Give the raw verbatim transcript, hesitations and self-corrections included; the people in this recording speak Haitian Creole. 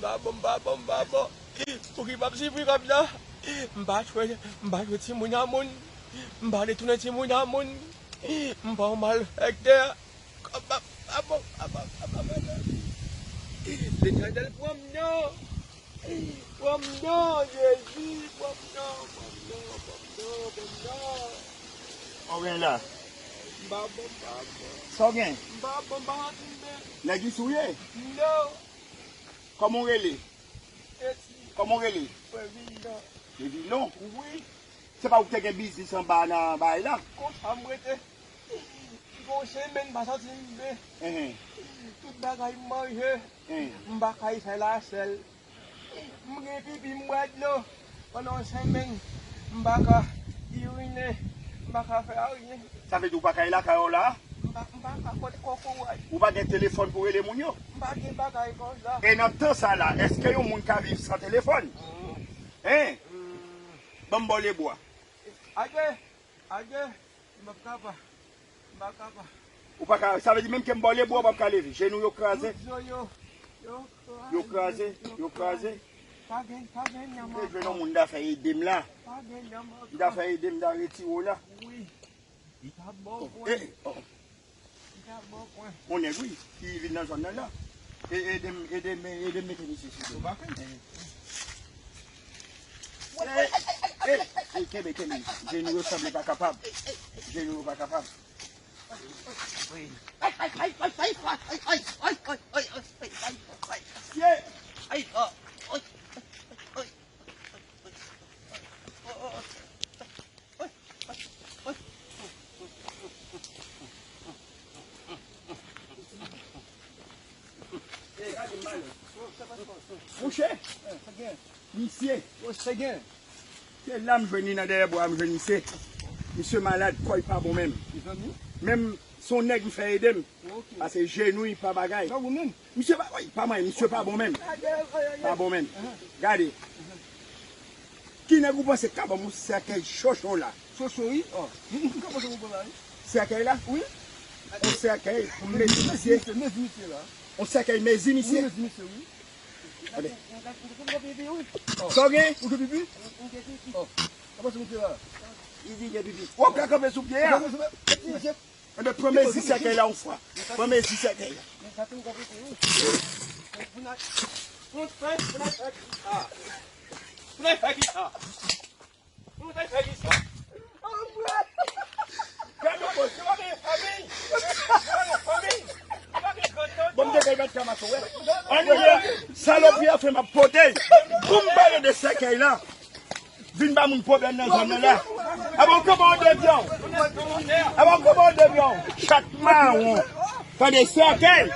Pa bon, pa bon, pa bon. Pou ki m ap sifri kòb la? M pa tchwe, m pa tchwe timoun a moun. M pa detounen timoun a moun. M pa yon malfektè. Kòb pa, pa bon, pa bon, pa bon, pa bon. Letènèl, pran m non. Pran m non, Jezi, pran m non, pran m non, pran m non, pran m non. Sa w gen la? M pa bon, m pa bon. Sa w gen? M pa bon, m pa santi m byen. Nèg isi w ye? Non. Kòman w rele? Eti. Kòman w rele? Mwen Vilnon. Se Vilnon? Wi. Se pa ou ki te gen biznis anba nan bay la? Konsa m rete. Gon senmenn m pa santi m byen. Enhen. Tout bagay m manje. Enhen. M pa kay fè lasèl. M gen pipi, m bwè dlo. Pandan yon senmenn, m pa ka irine. M pa ka fè anyen. Sa vle di ou pa kay lakay ou la? M pa, m pa ka kot kokorat. Ou pa gen telefòn pou rele moun yo? M pa gen bagay konsa. E nan tan sa la, èske yon moun ka viv san telefòn? Mm. Hein? Mm. Ban m ba w lebwa. Ade, ade, m p ap kapa. M pa kapa. Ou pa ka, sa vle di menm ke m ba w lebwa, ou p ap ka leve. Jenou yo kraze. Tout zo yo, yo kraze. Yo kraze, yo kraze. Pa gen, pa gen nanm ankò. Mwen jwenn yon moun ta fè ede m la. Pa gen nanm ankò. Li ta fè ede m, ta retire w la. Wi. Li ta ba w pwen. Eh, oh. Li ta ba w pwen. On nèg, wi, ki vin nan zòn nan la. E, ede m, ede m, ede m mete misye sou do. Ou pa fè. Eh, eh, eh, kenbe, kenbe. Jenou yo sanble pa kapab. Jenou yo pa kapab. Ay, ay, ay. Mouche, misye. Se la m jwenn li nan dèyè bwa, m jwenn misye. Misye malad, kò l pa bon menm. Menm se yon nèg m fè ede m. Pase jenou l pa bagay. Misye pa, wi, pa mwen, misye pa bon menm. Pa bon menm. Gade. Ki nèg ou panse k ka ban m yon sèkèy chocho la? Chocho, wi. Oh. M ka panse ou bon la, wi. Sèkèy la? Wi. Yon sèkèy pou m mezi misye. Mezi misye la. Yon sèkèy mezi misye. Wi, mezi misye, wi. Gade. Sa w gen? Ou gen pipi? Oh. Ka panse misye la. Li di gen pipi. Ou ka kanpe sou pye a. Enben, pran mezi sèkèy la yon fwa. Pran mezi sèkèy la. Bon, m te kay bat kamaso, wè. Ann ye, salopri a fè m ap pote. Pou m pale de sèkèy la. Vin ba moun pwoblèm nan zòn nan la. Aba w kanpe an devyan. Aba w kanpe an devyan. Chat mawon. Tande sèkèy.